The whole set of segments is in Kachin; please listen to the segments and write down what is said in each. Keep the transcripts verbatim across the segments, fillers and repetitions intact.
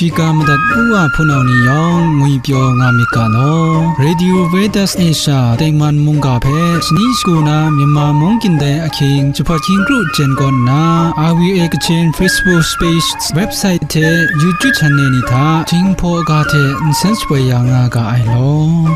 Shiga madat u wa hpunau ni yawng ngwipyaw nga myit ga law. Radio Veritas Asia tengman mungga hpe shani shagu na Myanmar mung gindai ahkying jahpat hkying kru jen kawn nna, R V A Kachin Facebook page, website hte YouTube channel ni hta Jinghpaw ga hte nsen shapoi ya nga ga ai law.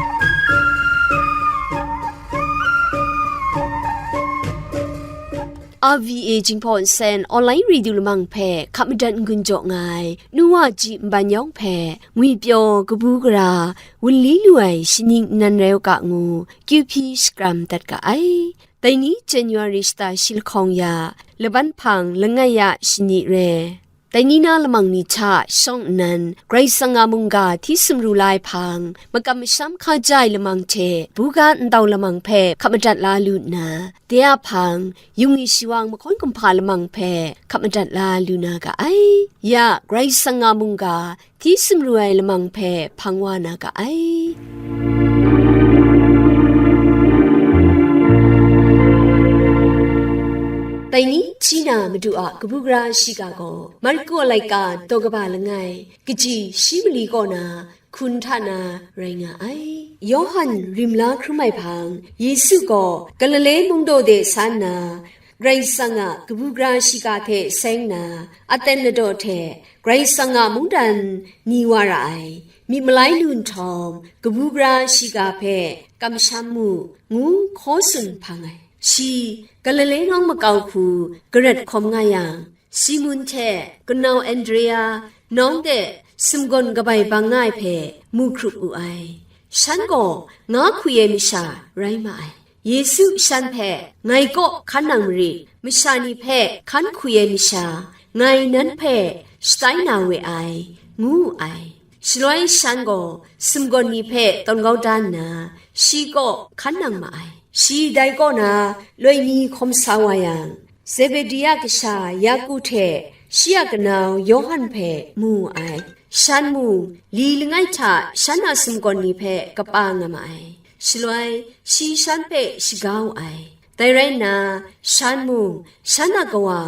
R V A Jinghpaw Nsen Online Radio Lamang hpe hkap madat n-gun jaw nga ai, nu wa ji nban yawng hpe, ngwipyaw kabu gara, wunli lu ai shaning nnan rai u ga ngu, kyu hpyi shakram dat ga ai. Dai ni January shata shi lahkawng ya, laban hpang langai ya shani re. Dai ni na lamang ni hta shawng nnan, Karai Kasang a mungga hti sumru la ai hpang, makam masham hkaja ai lamang hte, buga ndau lamang hpe hkap madat la lu nna, de a hpang, yung i shiwang mahkawn kumhpa lamang hpe hkap madat la lu na ga ai. Ya, Karai Kasang a mungga hti sumru ai lamang hpe hpang wa na ga ai. Dai ni hti na Madu a kabu gara shiga gaw, Marku a laika daw kaba langai, kaji shi mali kaw na hkun hta na rai nga ai. Yawhan rim la hkrum ai hpang, Yesu gaw Galile mungdaw de sa nna, Karai Kasang a kabu gara shiga hte seng na, aten ladaw hte Karai Kasang a mungdan ni wa ra ai, myit malai lu nhtawm, kabu gara shiga hpe kamsham mu, ngu hkaw tsun hpang ai. Shi Galile nawng makau hku garat hkawm nga yang, Simun hte kanau Andrea nawng de sumgawn kabai bang nga ai hpe mu hkrup wu ai. Shan gaw nga hkwi ai masha rai ma ai. Yesu shan hpe, "Ngai kaw hkan nang marit, masha ni hpe hkan hkwi ai masha, ngai nan hpe shatai na we ai," ngu wu ai. Shaloi shan gaw sumgawn ni hpe tawn kau da nna, shi kaw hkan nang ma ai. Shi dai kaw na loi mi hkawm sa wa yang, Zebedi a kasha Yaku hte shi a kanau Yawhan hpe mu wu ai. Shan mung, li langai hta shan a sumgawn ni hpe kapa nga ma ai. Shaloi, shi shan hpe shaga wu ai. Dai rai nna, shan mung, shan a kawa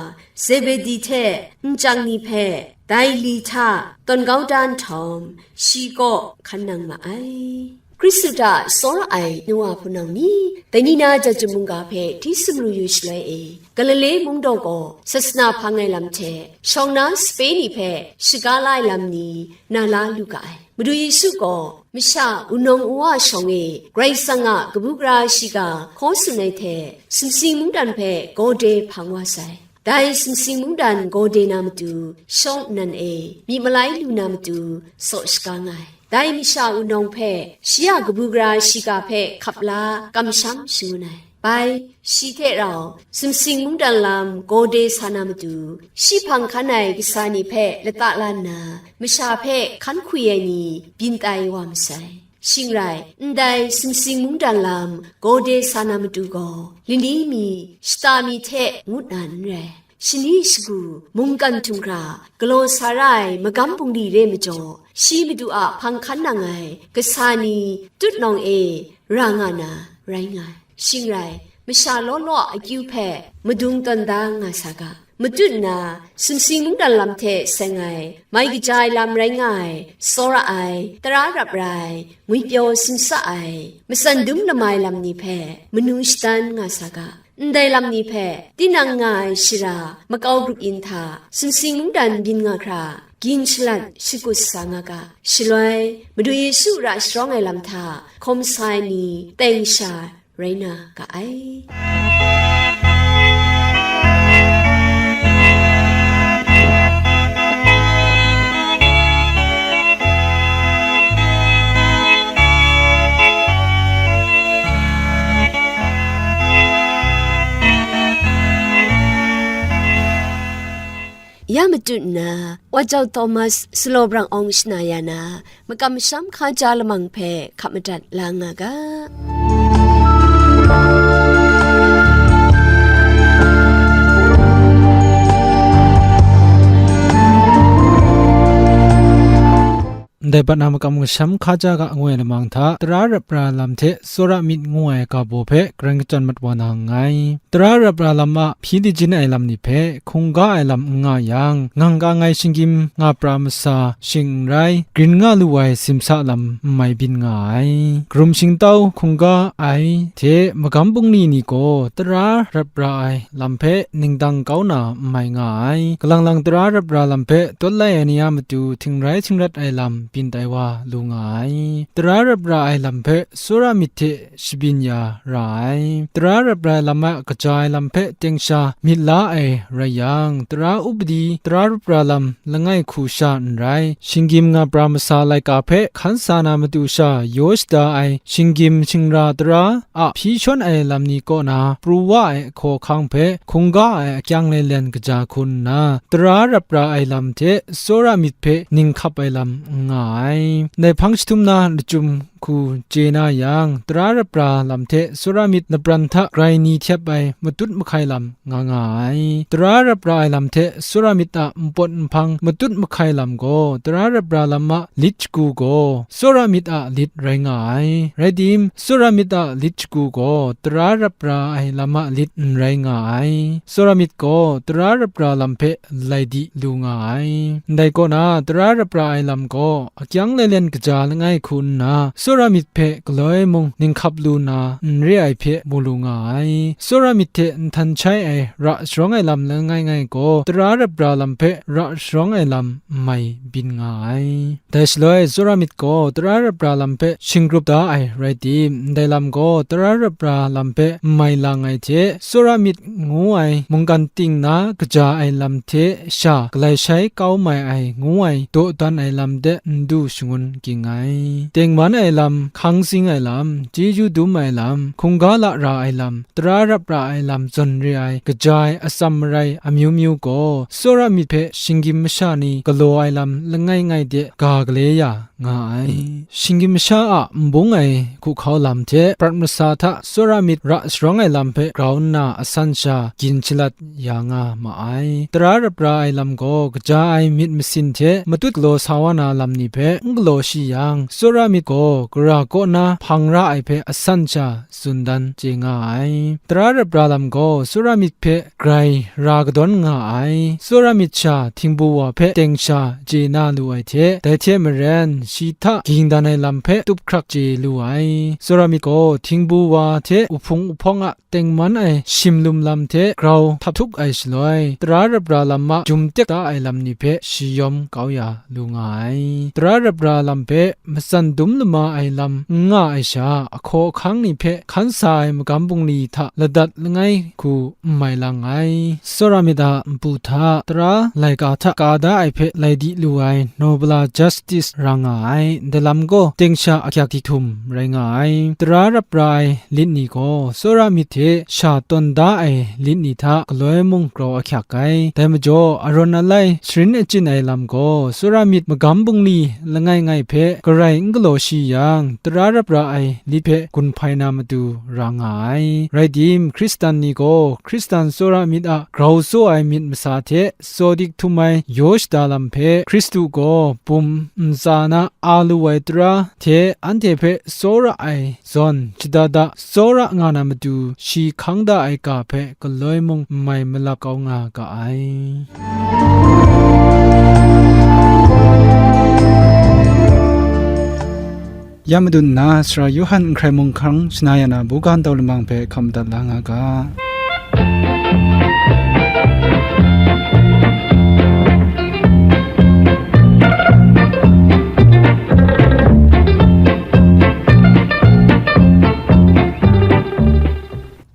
Zebedi hte nchyang ni hpe dai li hta tawn kau da nhtawm, shi kaw hkan nang ma ai. Hkristu hta tsawra ai nu wa hpunau ni, dai ni na Jahtum mungga hpe hti sumru yu shaloi e, Galile mungdaw gaw sasana hpang ai lam hte, shawng na sape ni hpe shaga la ai lam ni na la lu ga ai. Madu Yesu gaw masha wunawng wuwa shawng e Karai Kasang a kabu gara shiga hkaw tsun ai hte, sumsing mungdan hpe Gode hpang wa sai. Dai sumsing mungdan Gode na matu, shawng nnan e myit malai lu na matu, tsaw shaga nga ai. Dai masha wunawng hpe, shi a kabu gara shiga hpe hkap la kamsham shangun ai. Bai, shi hte rau sumsing mungdan lam Gode sa na matu, shi hpang hkan ai kasa ni hpe lata la nna, masha hpe hkan hkwi ai ni byin tai wa masai. Shing rai, ndai sumsing mungdan lam Gode sa na matu gaw, lani mi, shata mi hte ngut na n rai. Shani shagu, mungkan htum hkra, galaw sa ra ai magam bungli re majaw, shi Madu a hpang hkan nang ai kasa ni tutnawng e ra nga na rai nga ai. Shing rai, masha law law a akyu hpe madung tawn da nga sa ga. Matut nna, sumsing mungdan lam hte seng ai, mai kaja ai lam rai nga ai, tsawra ai, tara rap ra ai, ngwipyaw simsa ai, matsan dum lama ai lam ni hpe manu shadan nga sa ga. Ndai lam ni hpe, tinang nga ai shara makau grup yin hta, sumsing mungdan byin nga hkra, gin shalat shakut sa nga ga. Shaloi, Madu Yesu ra sharawng ai lam hta, hkawm sa ai ni teng sha rai na ga ai. Ya matut nna, Wa Jau Thomas Sulaw Brang Awng shana ya na, makam masham hkaja lamang hpe hkap madat la nga ga. Ndai bat na makam masham hkaja ga ngu ai lamang hta, tara rap ra lam hte tsawra myit ngu ai ga baw hpe grai kachyawn mat wa na nngai. Tara rap ra lam a hpyi lajin ai lam ni hpe hkungga ai lam n nga yang, ngang ka ngai shinggyim nga pra masa shing n rai, grin nga lu ai simsa lam n mai byin nga ai. Karum shingtau hkungga ai hte magam bungli ni gaw tara rap ra ai lam hpe ningdang kau na n mai nga ai. Galang lang tara rap ra lam hpe tawt lai ai ni a matu htingrai htingrat ai lam byin tai wa lu nga ai. Tara rap ra ai lam hpe tsawra myit hte shabyin ya ra ai. Tara rap ra ai lam a kaja ai lam hpe teng sha myit la ai rai yang, tara upadi, tara rap ra lam langai hku sha n rai, shinggyim nga pra masa laika hpe hkan sa na matu sha yaw shada ai shinggyim shingra tara a hpyi shawn ai lam ni kaw na pru wa ai ahkaw ahkang hpe hkungga ai akyang lailen kaja hku nna, tara rap ra ai lam hte tsawra myit hpe ninghkap ai lam n nga ai. Ndai hpang jahtum na lachyum hku chye na yang, tara rap ra lam hte tsawra myit lapran hta grai ni htyep ai matut mahkai lam nga nga ai. Tara rap ra ai lam hte tsawra myit a npawt nhpang matut mahkai lam gaw, tara rap ra lam a lit shagu gaw, tsawra myit a lit rai nga ai. Rai tim, tsawra myit a lit shagu gaw, tara rap ra ai lam a lit n rai nga ai. Tsawra myit gaw, tara rap ra lam hpe lai di lu nga ai. Ndai kaw na, tara rap ra ai lam gaw, akyang lailen kaja langai hku nna, tsawra myit hpe galoi mung ninghkap lu na n re ai hpe mu lu nga ai. Tsawra myit hte nhtan shai ai ra sharawng ai lam langai ngai gaw, tara rap ra lam hpe ra sharawng ai lam n mai byin nga ai. Dai shaloi, tsawra myit gaw tara rap ra lam hpe shinggrup da ai rai tim, ndai lam gaw tara rap ra lam hpe n mai lang ai hte, tsawra myit ngu ai mungkan ting na kaja ai lam hte sha galai shai kau mai ai ngu ai dawdan ai lam de n du shangun ging ai. Tengman ai lam, hkang zing ai lam, chyeju dum ai lam, hkungga lara ai lam, tara rap ra ai lam zawn re ai, kaja ai atsam marai amyu myu gaw, tsawra myit hpe shinggyim masha ni galaw ai lam langai ngai de ga gale ya nga ai. Shinggyim masha a nbung ai hkuhkau lam hte prat masa hta tsawra myit ra sharawng ai lam hpe grau nna asan sha gin shalat ya nga ma ai. Tara rap ra ai lam gaw, kaja ai myit masin hte matut galaw sa wa na lam ni hpe n galaw shi yang, tsawra myit gaw gara kaw na hpang ra ai hpe asan sha tsun dan chye nga ai. Tara rap ra lam gaw, tsawra myit hpe grai ra kadawn nga ai. Tsawra myit sha htingbu wa hpe teng sha chye na lu ai hte, dai hte maren shi hta ging dan ai lam hpe tup hkrak chye lu ai. Tsawra myit gaw htingbu wa hte uhpung uhpawng a tengman ai shimlum lam hte grau htap htuk ai shaloi, tara rap ra lam a jum tek da ai lam ni hpe shi yawm kau ya lu nga ai. Tara rap ra lam hpe matsan dum lama ai lam n nga ai sha, ahkaw ahkang ni hpe hkan sa ai magam bungli hta ladat langai hku n mai lang ai. Tsawra myit a npu hta, tara laika hta ka da ai hpe lai di lu ai nobela justice ra nga ai. Ndai lam gaw teng sha ahkyak di htum rai nga ai. Tara rap ra ai lit ni gaw tsawra myit hte sha tawn da ai lit ni hta galoi mung grau ahkyak ai. Dai majaw, arawn alai sharin achyin ai lam gaw tsawra myit magam bungli langai ngai hpe garai n galaw shi yang, tara rap ra ai lit hpe gun hpai na matu ra nga ai. Rai tim, Hkristan ni gaw Hkristan tsawra myit a grau tsaw ai myit masa hte tsaw dik htum ai yaw shada lam hpe, Hkristu gaw bum ntsa na a lu ai tara hte anhte hpe tsawra ai zawn, shada da tsawra nga na matu, shi hkang da ai ga hpe galoi mung n mai malap kau nga ga ai. Ya madun nna, Sara Yawhan n hkrai mung hkang shana ya na buga ntau lamang hpe hkam madat la nga ga.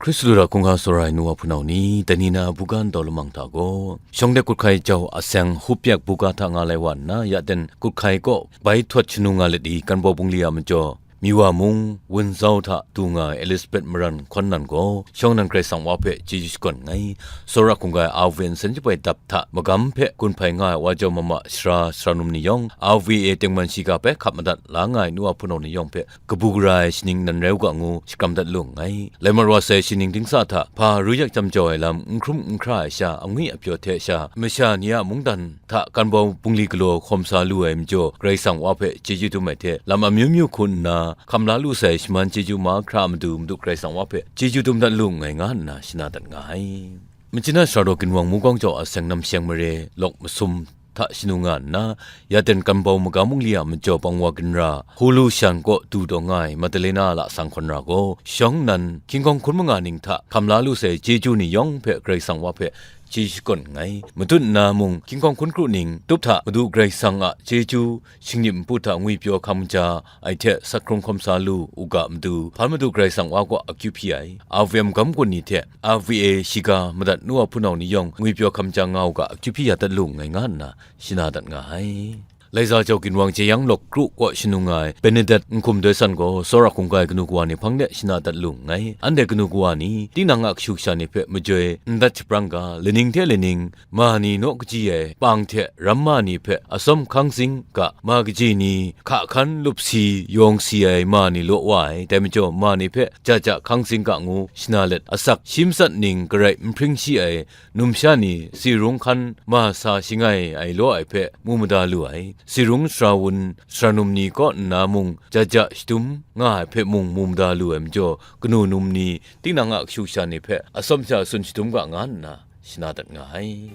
Hkristu hta hkungga tsawra ai nu wa hpunau ni, dai ni na buga ntau lamang hta gaw, shawng de kut hkai jau a seng hupyak buga hta nga lai wa nna, ya ten kut hkai kaw bai htawt shanu nga let i, Kanbaw bungli a majaw, Miwa mung, wunzau hta du nga ai Elizabeth Maran hkawn nan gaw, shawng nan Karai Kasang wa hpe chyeju shakawn nngai. Tsawra hkungga ai Aven san chyawm ai dap hta magam hpe gun hpai nga ai wa jau mama sara, sara num ni yawng, A V A tengman shiga bai hkap madat la nga ai nu a hpunau ni yawng hpe kabu gara ai shaning nan rai u ga ngu shakram dat lu nngai. Lai mat wa sai shaning dingsa hta hpa ru yak chyam jau ai lam n hkrum n hkra ai sha, angwi apyaw hte sha, masha ni a mungdan hta kanbau bungli galaw hkawm sa lu ai majaw, Karai Kasang wa hpe chyeju dum ai hte, lam amyu myu hku nna hkam la lu sai shaman chyeju mahkra a matu Madu Karai Kasang wa hpe chyeju dum dat lu nngai, nga nna shana dat nga ai. Machin a sara daw ginwang Mungkawng jau a seng Namsheng mare lawk masum hta shanu nga nna, Yaten kanbau magam bungli a majaw pangwa ginra, Hulu shan kaw du taw nga ai Madalena a lasang hkawn ra gaw, shawng nan, hkying hkawng hkun manga ning hta hkam la lu sai chyeju ni yawng hpe Karai Kasang wa hpe chyeju shakawn nngai. Matut nna mung, hkying hkawng hkun kru ning tup hta Madu Karai Kasang a chyeju, shingnyip npu hta ngwipyaw hkam kaja ai hte sak hkrung hkawm sa lu u ga matu, hpan Madu Karai Kasang wa kaw akyu hpyi ai, A V M gam gun ni hte A V A shiga madat nu a hpunau ni yawng ngwipyaw hkam kaja nga u ga akyu hpyi ya dat lu nngai, nga nna shana dat nga ai. Laiza jau ginwang jeyang lawk kru kaw shanu nga ai Benedet nhkum doi san gaw, tsawra hkungga ai kanu kawa ni hpang de shana dat lu nngai. Anhte kanu kawa ni, tinang a kashu kasha ni hpe majoi n dat shaprang ga, laning hte laning, ma ni naw kaji ai pang hte ramma ni hpe atsawm hkang zing ga, ma kaji ni hka hkan lup si yawng si ai ma ni law wa ai, dai majaw ma ni hpe ja ja hkang zing ga ngu shana let, asak shi matsat ning garai n hpring shi ai, numsha ni si rung hkan ma sa shangai ai law ai hpe mu mada lu ai, si rung sara wun sara num ni kaw nna mung ja ja shadum nga ai hpe mung mu mada lu ai majaw, kanu num ni, tinang a kashu kasha ni hpe atsawm sha tsun shadum ga, nga nna shana dat nga ai.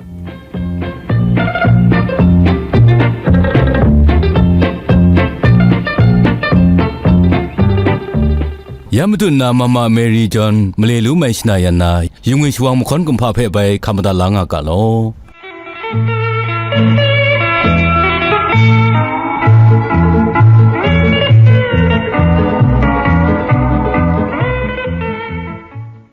Ya matu nna Mama Mary John male lu mai shana yan na, yungwi shawang mahkawn kumhpa hpe bai hkam madat la nga ga law.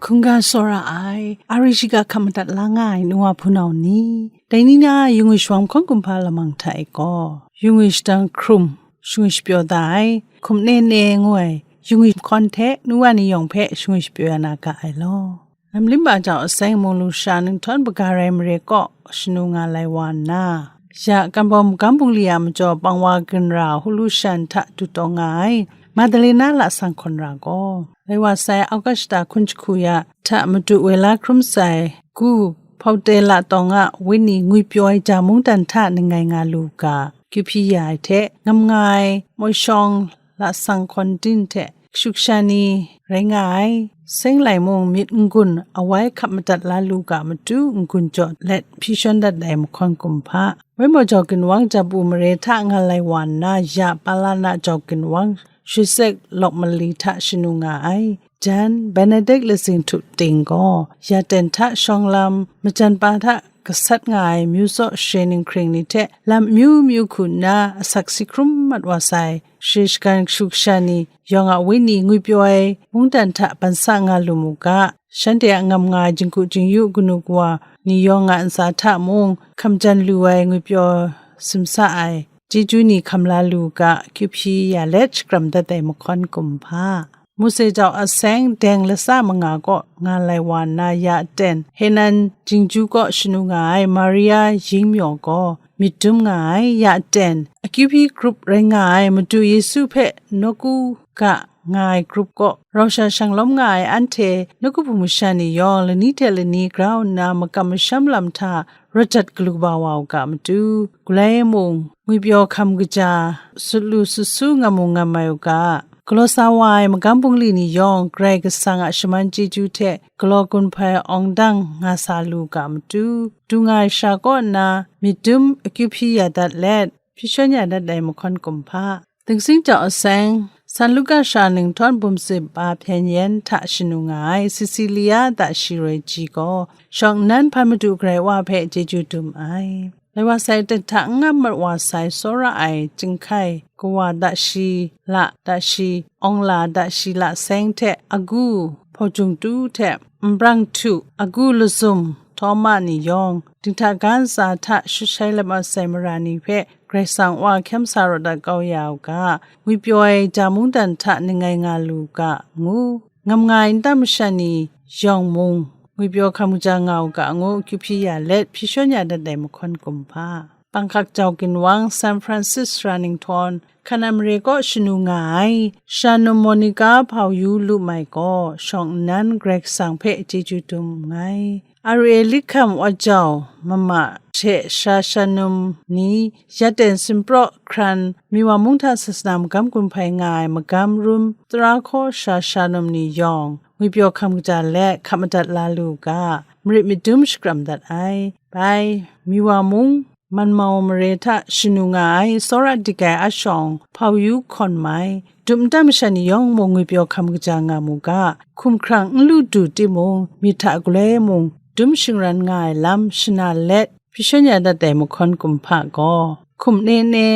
Hkungga tsawra ai, a ri shiga hkam madat la nga ai nu wa hpunau ni, dai ni na yungwi shawang mahkawn kumhpa lamang hta e gaw, yungwi shadang hkrum, shingwi shapyaw da ai, hkum ne ne ngu ai, yungwi mahkawn hte nu wa ni yawng hpe shingwi shapyaw ya na ga ai law. Lam limba jau aseng mung lusha ninghtawn baga rai mare kaw shanu nga lai wa nna, ya kanbau magam bungli a majaw pangwa ginra Hulu shan hta du taw nga ai Madalena lasang hkawn ra gaw, lai wa sai Augusta hkun jahku ya hta madu woi la hkrum sai, gu Pautela tawng a wenyi ngwipyaw ai ja mungdan hta nangai nga lu ga, kyu hpyi ya ai hte ngam nga ai moi shawng lasang hkawn din hte kashu kasha ni rai nga ai, seng lai mung myit n-gun awai hkap madat la lu ga matu n-gun jaw let hpyi shawn dat ai mahkawn kumhpa, woi maw jau ginwang jabu mare hta nga lai wa nna, ya Palana jau ginwang Shesek lawk mali hta shanu nga ai, jan Benedict lazing htup ting gaw, ya ten hta shawng lam, majan pa hta gasat nga ai myu tsaw share ninghkring ni hte lam myu myu hku nna asak si hkrum mat wa sai, share shagan kashu kasha ni yawng a wenyi ngwipyaw ai mungdan hta ban sa nga lu mu ga, shanhte a ngam nga ai jingku jingyu kanu kawa ni yawng a ntsa hta mung hkam jan lu ai ngwipyaw simsa ai chyeju ni hkam la lu ga, kyu hpyi ya let shakram dat ai mahkawn kumhpa. Mose jau aseng deng lasa manga kaw nga lai wa nna ya ten, Henan jingju kaw shanu nga ai Maria yingmyaw gaw myit dum nga ai, ya ten, akyu hpyi grup rai nga ai Madu Yesu hpe nawku ga nga ai grup kaw rau sha shang lawm nga ai anhte nawku hpung masha ni yawng lani hte lani grau nna makam masham lam hta rawt jat galu kaba wa u ga matu, galai mung ngwipyaw hkam kaja, sut lu sut su ngam mu ngam mai u ga, galaw sa wa ai magam bungli ni yawng Karai Kasang a shaman chyeju hte galaw gun hpai awng dang nga sa lu ga matu, du nga ai sha kaw nna myit dum akyu hpyi ya dat let, hpyi shawn ya dat ai mahkawn kumhpa. Dingsing jau aseng, San Luka sha ninghtawn bum sip ba hpyen yen hta shanu nga ai Cecilia da shi roi ji gaw, shawng nnan hpan Madu Karai Wa hpe chyeju dum ai. Lai wa sai ten hta n ngam mat wa sai tsawra ai chyinghkai, kawa da shi la, da shi awng la, da shi la seng hte agu, hpaw jung tu hte nbrang htu, agu lazum, Htawma ni yawng, dinghta ga ntsa hta shut shai lap masai mara ni hpe Karai Kasang Wa hkyen sa rawt dat kau ya u ga, ngwipyaw ai ja mungdan hta ning ngai nga lu u ga, ngu, ngam nga ai nta masha ni yawng mung, ngwipyaw hkam kaja nga u ga, ngu akyu hpyi ya let, hpyi shawn ya dat ai mahkawn kumhpa. Panghkak jau ginwang San Francis sara ninghtawng, Hkanan mare kaw shanu nga ai, Shanum Monica Hpau Yu Lumai gaw shawng nnan Karai Kasang hpe chyeju dum nngai. Aru e Likham Wajau Mama hte sha Shanum ni, Yaten Simpraw Hkran, Miwa mung hta sasana magam gun hpai nga ai magam rum tara hkaw sha Shanum ni yawng, ngwipyaw hkam kaja let hkap madat la lu u ga, marit madum shakram dat ai. Bai, Miwa mung, Manmau mare hta shanu nga ai tsawra dik ai a shawng, Hpau Yu Hkawn Mai, dum nta masha ni yawng mung ngwipyaw hkam kaja nga mu ga, hkumhkrang n lu du timung, myit hta galoi mung, dum shingran nga ai lam shana let, hpyi shawn ya dat ai mahkawn kumhpa gaw, Hkum Ne Ne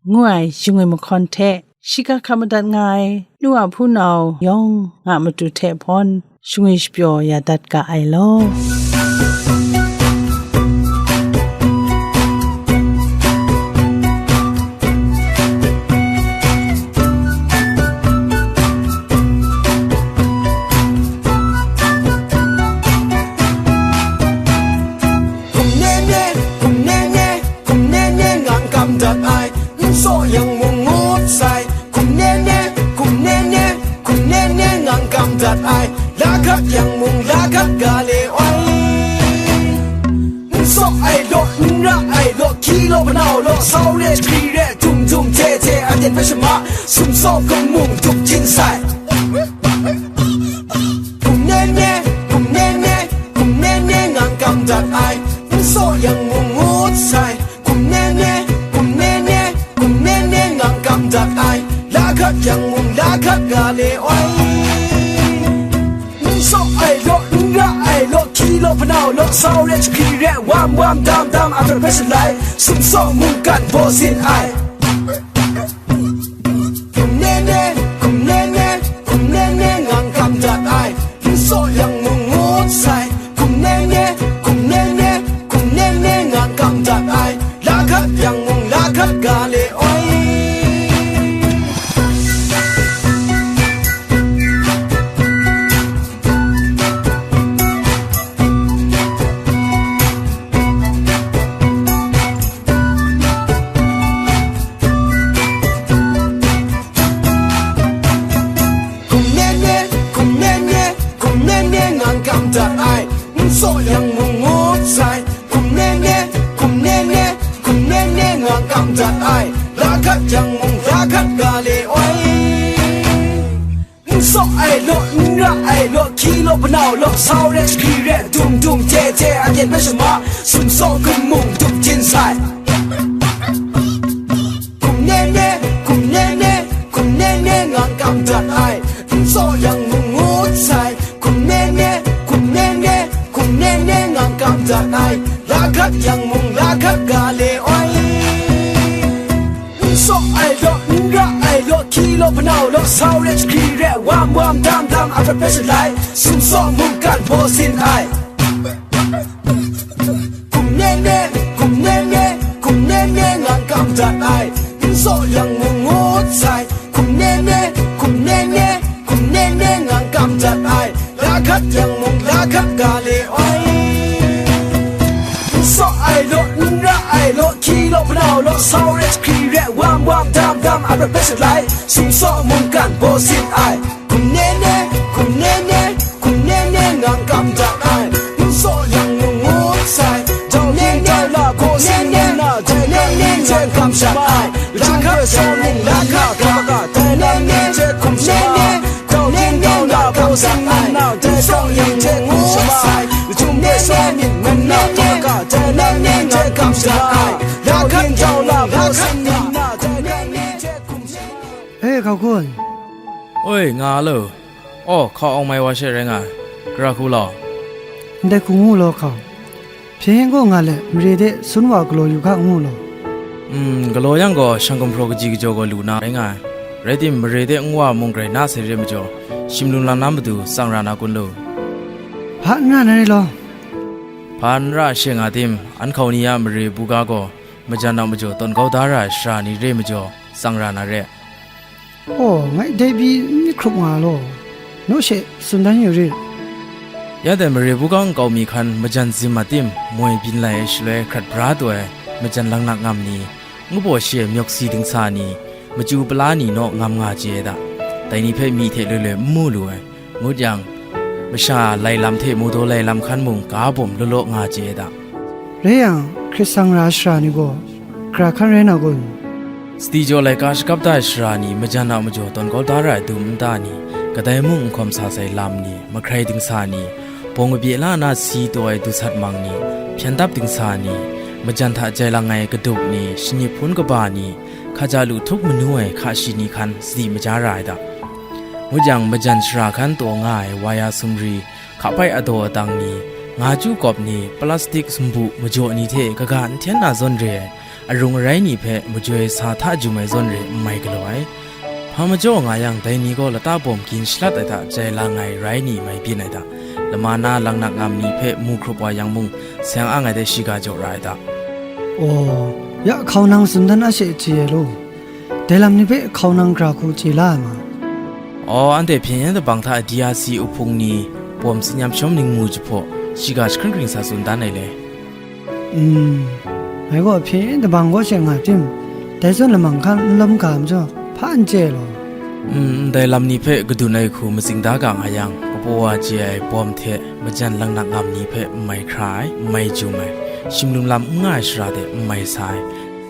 ngu ai shingwi mahkawn hte, shiga hkap madat nga ai nu a hpunau yawng a matu hte hpawn, shangwi shapyaw ya dat ga ai law. Hkum Ne Ne, Hkum Ne Ne, Hkum Ne Ne ngang kam dat ai, n saw yang mung ngut sai. Hkum Ne Ne, Hkum Ne Ne, Hkum Ne Ne ngang kam dat ai, la hkat yang mung la hkat ga le oi. N saw ai law, n ra ai law, hkyi law, panau law, sau re, hkri re, tum tum, hte hte, aten hpe shama, sum saw, hkum mung, tup jin sai. Hkum Ne Ne, Hkum Ne Ne, Hkum Ne Ne ngang kam dat ai, n saw yang mung ngut sai. Hkum Ne Ne, Hkum Ne Ne, Hkum Ne Ne ngang kam dat ai, la hkat yang mung la hkat ga le oi. N saw ai law, n ra ai law, hkyi law, panau law, sau re, hkri re, wam wam, dam dam, a hpe shalai, sum saw, mungkan baw sin ai. Hkum Ne Ne, Hkum Ne Ne, Hkum Ne Ne ngang kam dat ai, n saw yang mung ngut sai. Hkum Ne Ne, Hkum Ne Ne, Hkum Ne Ne ngang kam dat ai, la hkat yang mung la hkat ga le oi. Hkum Ne Ne, Hkum Ne Ne, Hkum Ne Ne ngang kam dat ai, n saw yang mung ngut sai. Hkum Ne Ne, Hkum Ne Ne, Hkum Ne Ne ngang kam dat ai, la hkat yang mung la hkat ga le oi. N saw ai law, n ra ai law, hkyi law, panau law, sau re, hkri re, dum dum, hte hte, aten hpe shama, sum saw, hkum mung, tup jin sai. Hkum Ne Ne, Hkum Ne Ne, Hkum Ne Ne ngang kam dat ai, n saw yang mung ngut sai. Hkum Ne Ne, Hkum Ne Ne, Hkum Ne Ne ngang kam dat ai, la hkat yang mung la hkat ga le oi. N saw ai law, n ra ai law, hkyi law, panau law, sau re, hkri re, wam wam, dam dam, a hpe shalai, sum saw, mungkan baw sin ai. Hkum Ne Ne, Hkum Ne Ne, Hkum Ne Ne ngang kam dat ai, n saw yang mung ngut sai. Hkum Ne Ne, Hkum Ne Ne, Hkum Ne Ne ngang kam dat ai, la hkat yang mung la hkat ga le oi. N saw ai law, n ra ai law, hkyi law, panau law, sau re, hkri re, wam wam, dam dam, a hpe shalai, sum saw, mungkan baw sin ai. Hkum Ne Ne, Hkum Ne Ne, Hkum Ne Ne ngang kam dat ai, n saw yang mung ngut sai. Jau Ne Ne, Hkum Ne Ne, Hkum Ne Ne ngang kam shat ai, la hkat yang mung la hkat ga. Hkum Ne Ne, Hkum Ne Ne, Hkum Ne Ne ngang kam dat ai, n saw yang mung ngut sai. Hkum Ne Ne, Hkum Ne Ne, Hkum Ne Ne ngang kam dat ai, la hkat yang mung la hkat ga. Hkum Ne Ne, Hkum Ne Ne. E, hkau kun. Oi, nga lo. Aw, hkau awng mai wa she rai nga ai. Gara hku law. Ndai hku ngu law, hkau. Hpyen yen kaw nga let, mare de sun wa galaw yu ga, ngu law. Mm, galaw yang gaw, shang gumhpraw kaji kajaw gaw lu na rai nga ai. Rai timung, mare de ngu wa mung grai na sai re ai majaw, shim lung lam na matu tsang ra na kun lu? Hpa n ra na re law. Hpa n ra she nga tim, an hkau ni a mare buga gaw majan a majaw tawn kau da ra ai sara ni re majaw, tsang ra na re. Aw, ngai dai pyi n myit hkrup nga law, naw she tsun dan yu rit. Ya dai mare buga nkau mi hkan majan zim a tim moi byin lai ai shaloi hkrat bra taw ai majan langnak ngam ni, ngu baw shi ai myawk si dingsa ni, machyu pala ni naw ngam nga chye ai da. Dai ni hpe myi hte loi loi n mu lu ai, ngut yang, masha lai lam hte mawdaw lai lam hkan mung ga bawm law law nga chye ai da. Rai yang, hkrit sang ra ai sara ni gaw, gara hkan rai na kun? Sadi jaw laika shakap da ai sara ni, majan a majaw tawn kau da ra ai dum nta ni, kadai mung n hkawm sa sai lam ni, mahkrai dingsa ni, bawng kabye la na si taw ai dusat mang ni, hpyen dap dingsa ni, majan hta jai lang ai kadup ni, shanip hpun kaba ni, hkaja lu htup manu ai hka shi ni hkan sadi maja ra ai da. Ngut yang, majan sara hkan taw nga ai waya sumri, hka bai adaw adang ni, nga chyu kawp ni, plastik sumbu majaw ni hte kaga n hten na zawn re ai, arung arai ni hpe majoi sa hta jum ai zawn re n mai galaw ai. Hpa majaw nga yang, dai ni gaw lata bawm gin shalat ai hta jai lang ai rai ni mai byin ai da. Lama na langnak ngam ni hpe mu hkrup wa yang mung, seng ang ai de shiga jaw ra ai da. Aw, ya hkau nang tsun dan a she chye ai law. Dai lam ni hpe hkau nang gara hku chye la ai ma? Aw, anhte hpyen yen dabang hta D R C uhpung ni bawm tsin yam shawm ningmu jahpaw, shiga jahkring kring sa tsun dan ai le. Mm, ngai gaw hpyen yen dabang kaw she nga tim, dai zawn lamang hkan n lawm ga majaw, hpa n chye law. Mm, ndai lam ni hpe gadun ai hku matsing da ga nga yang, kapaw wa chye ai bawm hte majan langnak ngam ni hpe n mai hkra ai, n mai jum ai, shimlum lam n nga ai shara de n mai sa ai,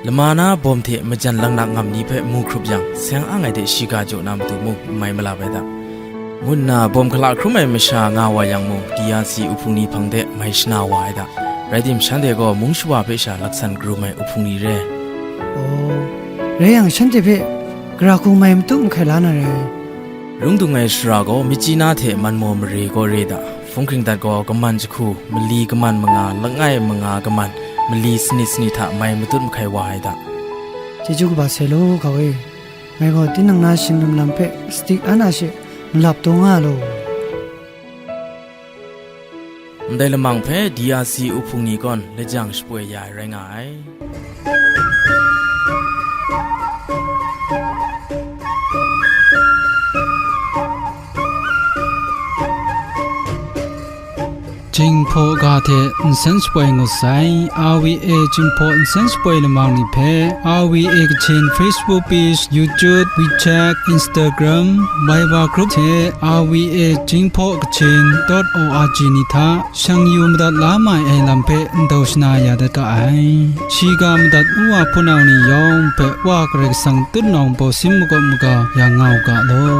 lama na bawm hte majan langnak ngam ni hpe mu hkrup yang, seng ang ai de shiga jaw na matu mung n mai malap ai da, ngu nna bawm hkala hkrum ai masha nga wa yang mung, D R C uhpung ni hpang de mai shana wa ai da. Rai tim, shanhte gaw mung shawa hpe sha laksan karum ai uhpung ni re. Aw, rai yang, shanhte hpe gara hku mai matut mahkai la na re. Lung dung ai sara gaw Myitkyina hte Manmaw mare gaw re da. Hpung hkring dat gaw kaman jahku, mali kaman manga, langai manga kaman, mali sanit sanit hta mai matut mahkai wa ai da. Chyeju kaba sai law, hkau e. Ngai gaw tinang na shinglim lam hpe sadi an a she malap taw nga law. Ndai lamang hpe D R C uhpung ni kawn lajang shapoi ya ai rai nga ai. Jinghpaw ga hte nsen shapoi ngut sai, R V A Jinghpaw nsen shapoi lamang ni hpe, R V A Kachin Facebook page, YouTube, WeChat, Instagram, Viber group hte R V A Jinghpaw Kachin dot O R G ni hta shang yu madat la mai ai lam hpe ndau shana ya dat ga ai. Shiga madat u wa hpunau ni yawng hpe Wa Karai Kasang tutnawng bawsin makawp maga ya nga u ga law.